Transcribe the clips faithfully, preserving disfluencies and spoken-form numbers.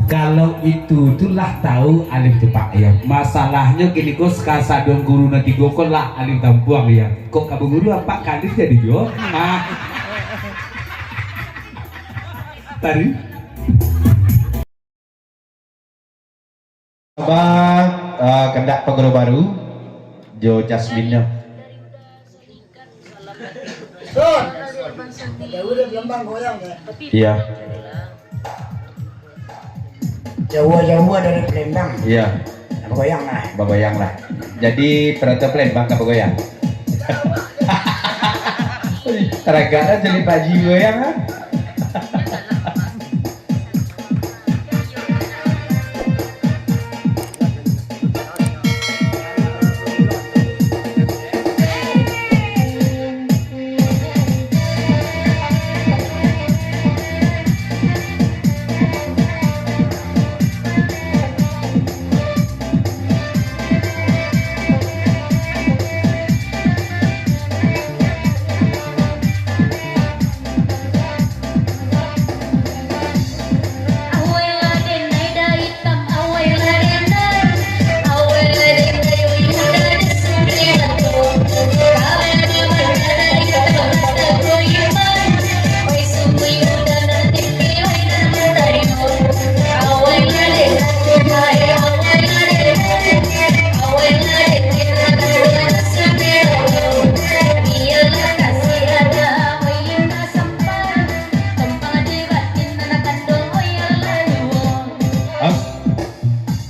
Kalau itu tu lah tahu alif tu, Pak, ya. Masalahnyo kini ko, sakasadonyo guru nan tigo ko lah alif tampuang, ya. Kok ka baguru apak ka alif jadi juo? Ah. Tadi. Ba, ah, kandak paguru baru jo Jasmine-nyo. Iya. Jauah-jauah dari Palembang. Iya. Bagoyang lah. Bagoyang lah. Jadi, perantau Palembang ka bagoyang. Taragak lah jadi Pak Haji bagoyang lah.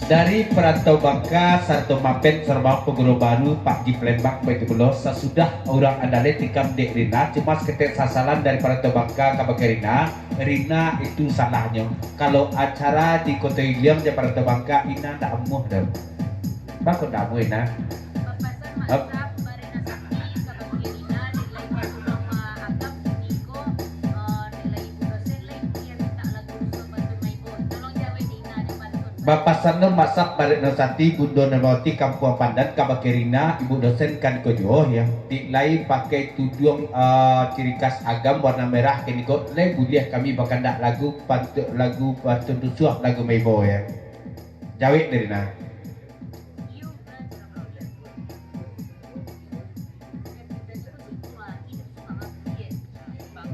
Dari Parantau Bangka sarato Mapen, Sarbang, Paguro Baru, Pak Haji Palembang, baitu pulo, sasudah urang andaleh tikam dek Rina, cuma saketek sasalan dari Parantau Bangka kabake Rina, Rina itu salahnyo. Kalau acara di Koto Iliang jo Parantau Bangka, Ina ndak amuah doh. Baa kok ndak amuah, Ina? Hap. Bapasan lo masak barek nan sati, Bundo nan mawati Kampuang Pandan, kabake Rina, ibu dosen kan ko juo, ya. Dek lai pakai tuduang, eh, ciri khas Agam warna merah, kini ko lai buliah kami bakandak lagu pantu-, lagu pantun rusuah, lagu maibo, ya. Jawek dek Rina.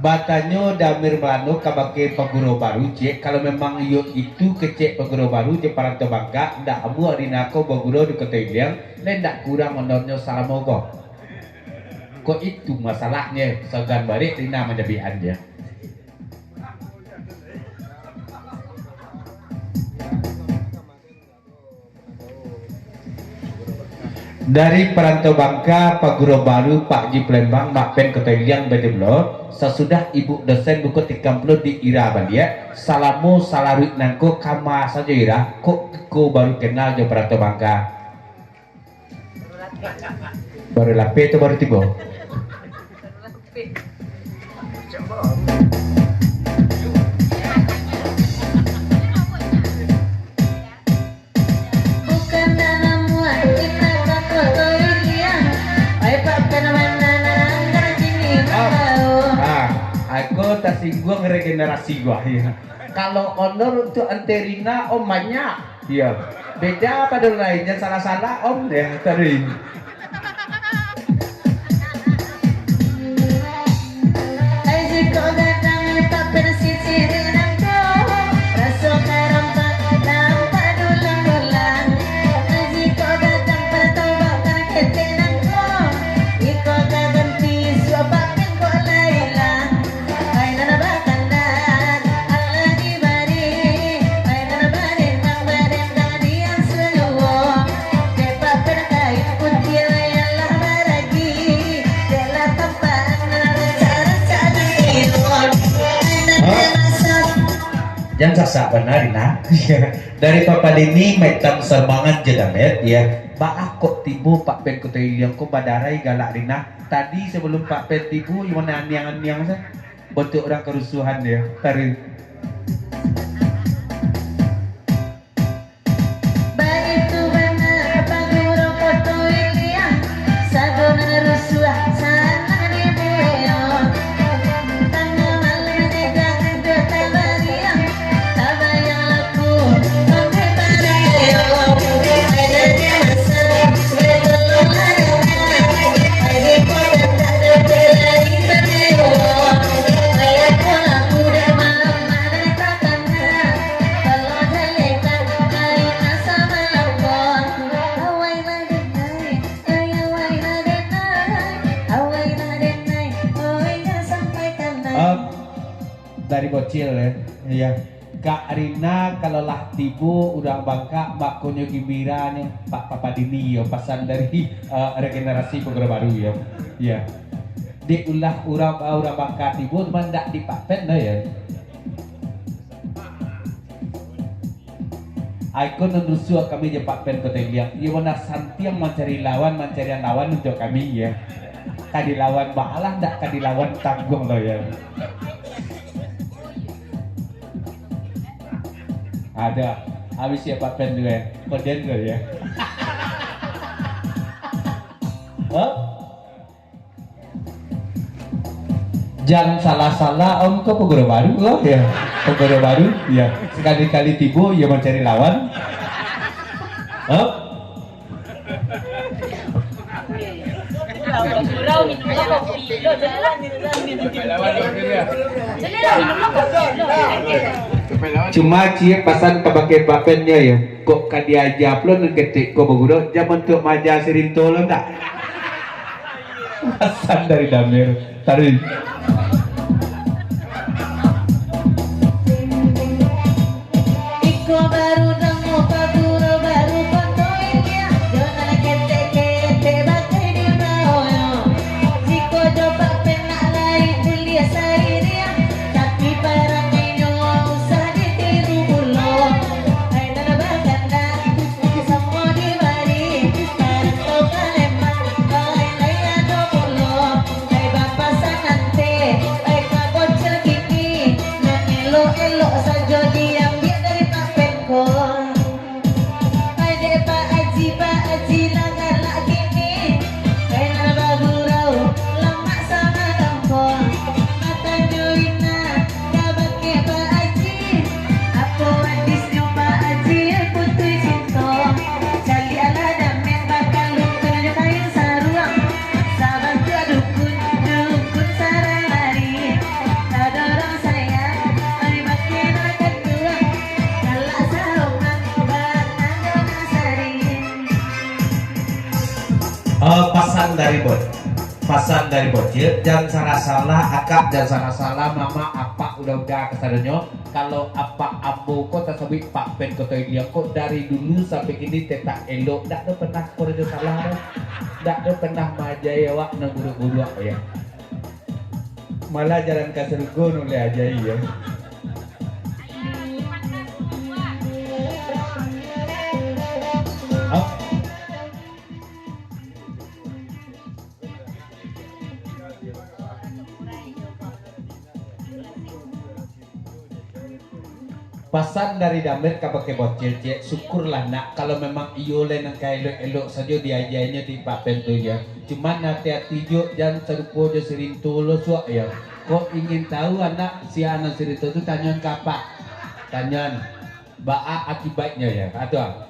Batanyo Damir Malano kabake Paguro Baru, ciek, kalau memang iyo itu kecek Paguro Baru jo Parantau Bangka, ndak amuah Rina ko bagulo di Koto Iliang, lai ndak kurang onornyo salamo ko. Kok itu masalahnyo, sagan barek Rina manjabiak-annyo. Dari Parantau Bangka, Paguro Baru, Pak Haji Palembang, Mapen Koto Iliang, baitu pulo, sasudah ibu dosen buko tikam pulo di Ira baliak, salamo salaruik nangko kama sajo Ira, kok ko baru kenal jo Parantau Bangka? Baru lapeh atau baru tibo? Ah, aku tasingguang regenerasi gua, ya. Kalau honor untuk Ante Rina, om banyak. Iyo. Beda pado lain, jan salah-salah, om, yo, tadi. Jan sasak bana, Rina. Dari Papa Dini, Maitam Sarmangan, Jedamet, ya. Baa kok tibo Pak Pen Koto Iliang ko badarai galak, Rina? Tadi sabalum Pak Pen tibo, iyo mano aniang-aniang sa? Bontuak urang karusuhan, yo. Taruih. Baitu bana paguru Koto Iliang, sadonan rusuah sanang dibuek. Tangah malam dek duduak tabariang, tabayang laku Dari Bocil, yo. Iyo. Kak Rina, kalau lah tibo urang Bangka, makonyo gimbiranyo, Pak Papadini, yo, pasan dari, eh, regenerasi Pagura Baru, yo. Iyo. Dek ulah urang, urang Bangka tibo, cuma ndak di Pak Pen doh, yo. Iko nan rusuah kami jo Pak Pen Koto Iliang. Iyo bana santiang mancari lawan, mancarian lawan untuak kami, yo. Ka dilawan baalah, ndak ka dilawan tangguang lo, yo. Ado. Habis yo Pak Pen tu, eh. Koden tu, yo. Hah? Jan salah-salah, Om, ko Pagura Baru, ko, yo. Pagura Baru, yo. Sakali-kali tibo, yo mancari lawan. Om? Cuma ciek pasan ka bakeh Pak Pen nyo, yo. Kok ka diaja pulo nan ketek ko baguru, jan bantuak maaja si Rinto lo ndak? Pasan dari Damir. Taruih. Iko baru damo paguru baru koto iliang, jo nan ketek-ketek bagai di baonyo. Jiko jo Pak Pen nak lai buliah sairiang, tapi parangainyo usah ditiru pulo. Ai nan bakandak, samo dibari, karanto Palembang, lai-lai ado pulo. Ai bapasan ante, ai ka Bocil kini, nan elok-elok sajo diambiak dari Pak Pen ko. Ai dek Pak Aji, Pak Aji lah galak kini, ai nan bagurau, lamak samalam ko. Matanyo Ina, ka bakeh Pak Aji, apo adisnyo Pak Aji, ai putuih cinto. Caliaklah Damir bakalung, kanai jo kain saruang. Sabantuak dukun, dukun sarang lari. Tadorong sayang, mari bakeh nan katuang. Galak saroman, batang jo nan sari. Eh, pasan dari Bo-, pasan dari Bocil, jan salah-salah akak, jan salah-salah mamak, apak, uda-uda kasadonyo. Kalau apak ambo ko tasabuik Pak Pen Koto Iliang ko dari dulu sampai kini tetap elok, ndak ado pernah karajo salah doh. Ndak ado pernah maajai awak nan buruak-buruak, yo. Malah jalan ka sarugo nan ulih ajai, yo. Hah? Pasan dari Damir ka bakeh Bocil, ciek, syukurlah nak, kalau memang iyo lai nan ka elok-elok sajo diajainyo di Pak Pen tu, yo. Cuman ati-ati jo, jan sarupo jo si Rinto lo suak, yo. Kok ingin tahu anak si anak si Rinto tu, tanyoan ka apak. Tanyoan, baa akibatnyo, yo. Atu, ah.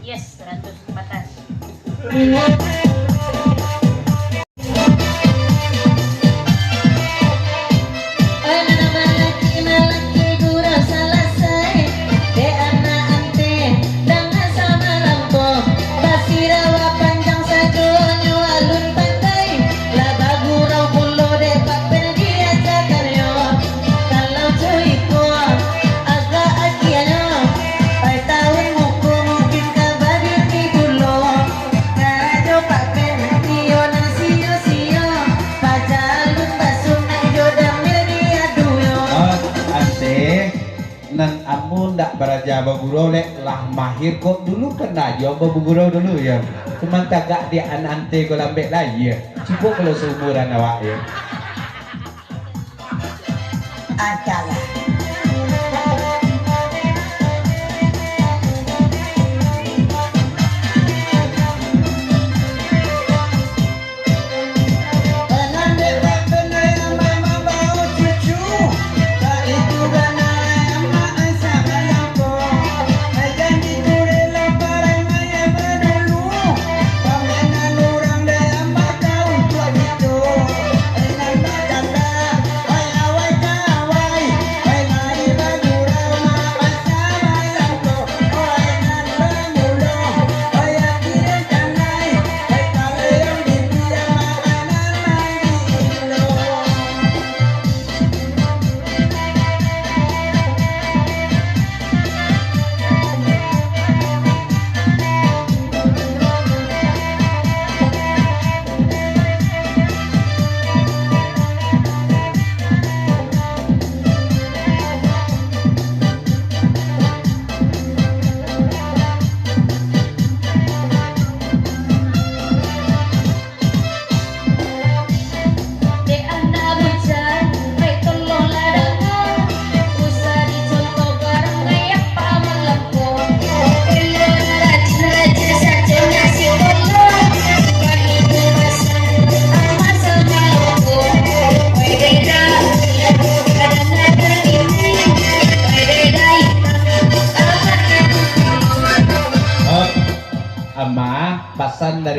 Yes, saratus patas. Lah bagurau pulo dek Pak Pen diajakannyo. Kalau co iko, agak agiahnyo, pai taun muko mungkin ka babini pulo. Karajo Pak Pen iyo nan sio-sio, paja alun basunaik jo Damir diadunyo. Ah, ante. Nan ambo ndak baraja bagurau lek, lah mahir kok dulu pernah jo ambo bagurau dulu, yo. Cuman tagak di an-, ante ko lambek lai, yo. Cubo kalau seumuran awak, yo. Adalah.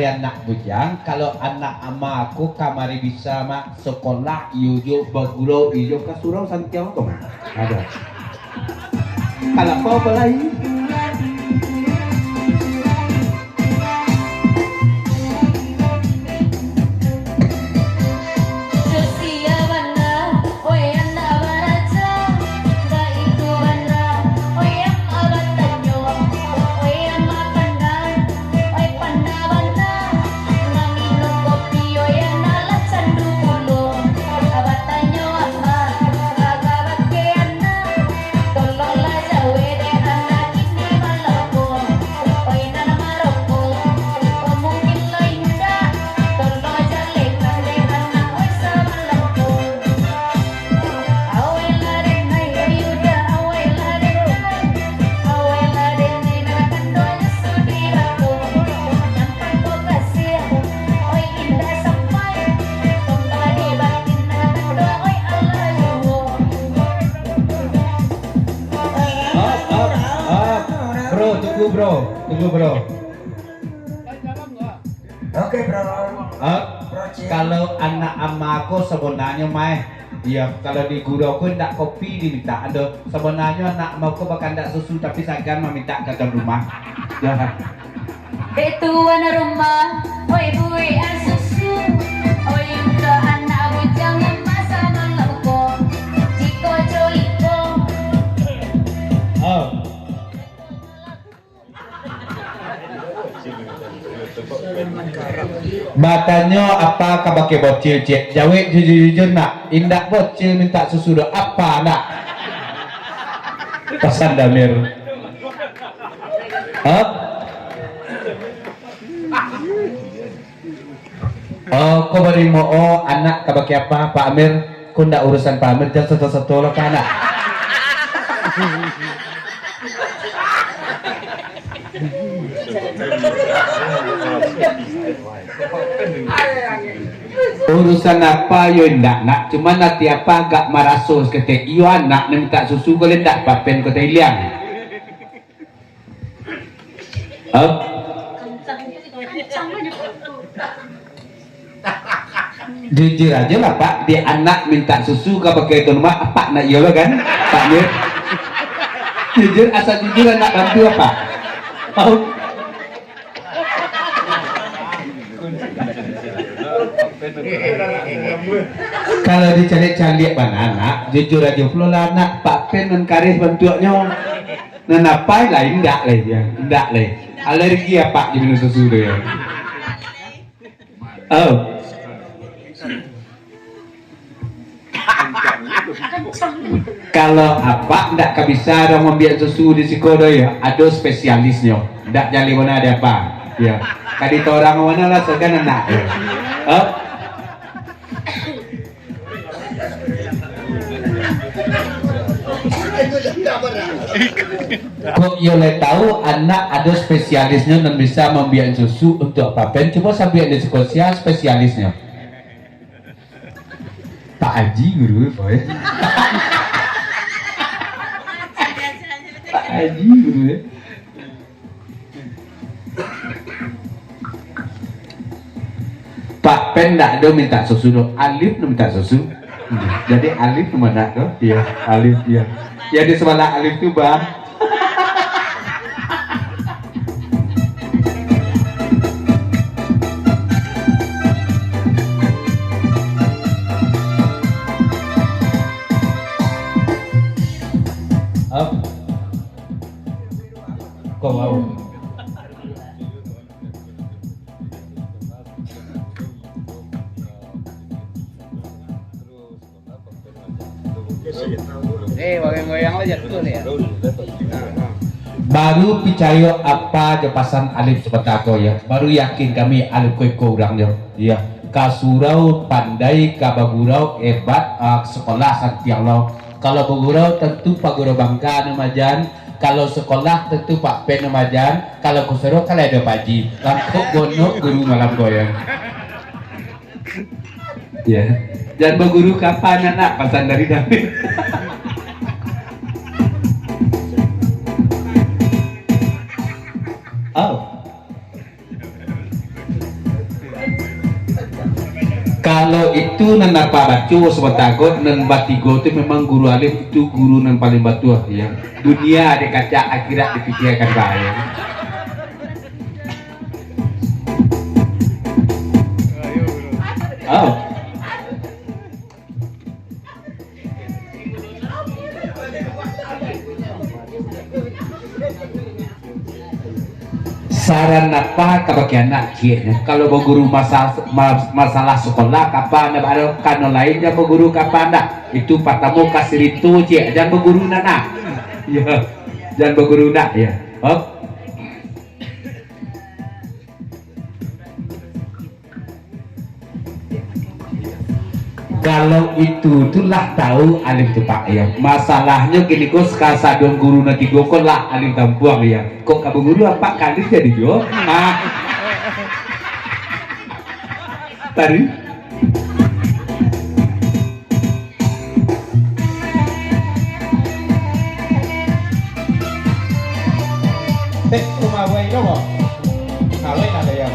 Anak bujang, kalau anak ama ko kamari bisa, Mak, sekolah iyo jo, bagurau iyo, ka surau santiang ko, Mak. Ado. Kalau apa, apa lai? Susia bana, oi anak baraja, baitu bana, oi ama batanyo, oi ama pandai, oi panda bana, maminum kopi, oi anak lah candu pulo, batanyo ama, aga bakeh anak, tolonglah jawek dek anak kini malam ko, oi nan marokok, iko mungkin lo indak, tolong jalehkan dek anak, oi samalam ko. Up, up, up. Bro, tunggu, bro. Tunggu, bro. Oke, bro. Ah, bro, cek. Kalau anak ama ko sebenarnyo, Mai, iyo, kalau di gurau ko indak kopi diminta, ado. Sebenarnyo anak ama ko bakandak susu, tapi sagan maminta ka tuan rumah. Yo. Dek tuan rumah, oi buek susu, oi untuak anak bujang nan masa malam ko, jiko jo iko. Oh. Batanyo apa ka bakeh bocil, cek? Jawek jujur-jujur, nak. Indak bocil minta susu doh. Apa, nak? Pasan Damir. Hah? Oh, ko barimo, oh, anak ka bakeh apa, Pak Amir? Ko ndak urusan Pak Amir, jan sato-sato lah, Pak, nak. Urusan apa yo indak, nak, cuman ati apa agak maraso saketek. Iyo, anak nan mintak susu, kalau indak, Pak Pen Kota Iliang. Hah? Jujur ajo lah, Pak, di anak mintak susu ka bakeh tuan rumah, apak nak iyo lo kan, Pak Mir? Jujur, asa jujur, anak bantu apak? Hah? Kalau dicaliak-caliak bana, nak, jujur ajo pulo lah, nak, Pak Pen nan kareh bantuaknyo. Nan apai lah, indak lai, yo. Indak lai. Alergi apak jo minum susu tu, yo. Oh. Kalau apak ndak ka bisa urang mambiak susu di siko doh, yo, ado spesialisnyo. Ndak jaleh bana di apa. Yo. Ka ditorang mano lah, sagan anak, yo. Oh. Kok iyo lai tahu, anak ado spesialisnyo nan bisa mambiak susu untuak Papen? Cubo sambiak di siko, sia spesialisnyo? Pak Haji guru, boy. Pak Haji guru, eh. Pak Pen ndak ado mintak susu doh, Alif nan mintak susu. Jadi Alif nan mana doh? Iyo, Alif, iyo. Yo, di sabalah Alif tu, Bang. Up. Kau mau? Eh, goyang-goyang lah jatuh ni, yo. Baru picayo apa jo pasan Alif sabanta ko, yo. Baru yakin kami Alif ko iko urang, yo. Iyo. Ka surau pandai, ka bagurau hebat, ah, sakolah santiang lo. Kalau bagurau, tantu Pak Guru Bangka nan maaja. Kalau sakolah, tantu Pak Pen nan maaja. Kalau ka surau, kan lai ado Pak Haji. Langkok gonok guru malam ko, yo. Yo. Jan baguru ka apak, nak, pasan dari David. Oh. Kalau itu nan apak baco sabanta ko, nan batigo tu memang guru alif, itu guru nan paling batua, ya. Dunia dikacak, akhirat dipikiakan, Pak, ya. Oh. Saran apa kabake anak ciek nyo? Kalau baguru masa-, ma-, masalah sakolah, kapa ndak ado kano lain, jan baguru kapa ndak. Itu patamo ka siritu ciek, jan baguru ndak nak. Iyo, jan baguru ndak, iyo. Hop. Kalau itu tu lah tahu alim tu, Pak, ya. Masalahnyo kini ko, kasadonyo guru nan tigo ko lah alim tampuang, ya. Kok ka baguru apak ka alim jadi juo? Ah. Tadi. Eh, rumah buai tu, Bang? Kawin ada ya?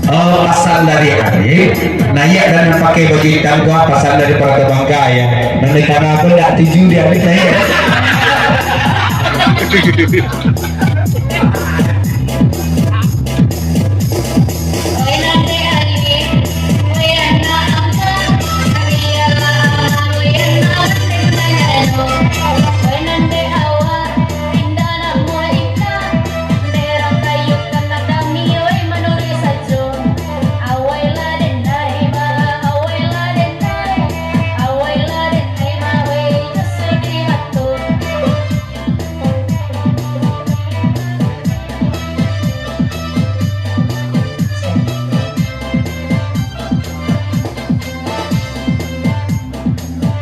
Oh, pasan dari Arif. Nah, iya, dan pakai baju hitam gua, pasan dari Prato Bangka, ya. Nanti karena aku ndak tuju di Arif, ya.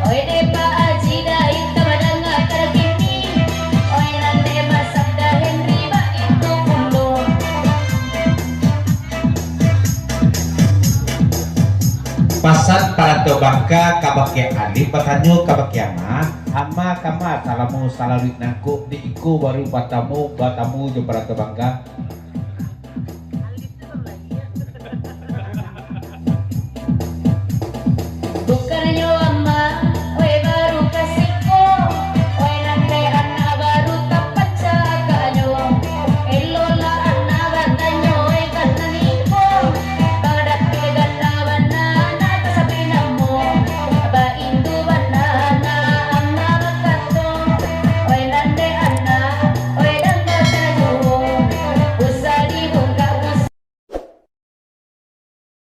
Oi dek Pak Aji, dai ka badanga ka kini. Oi nan dek Mas Sabda Henry, baitu pulo. Pasan Parato Bangka kabake Alif, batanyo kabake Ama. Ama, kama salamo salaluik nangkok, di iko baru batamo, batamu jo Parato Bangka.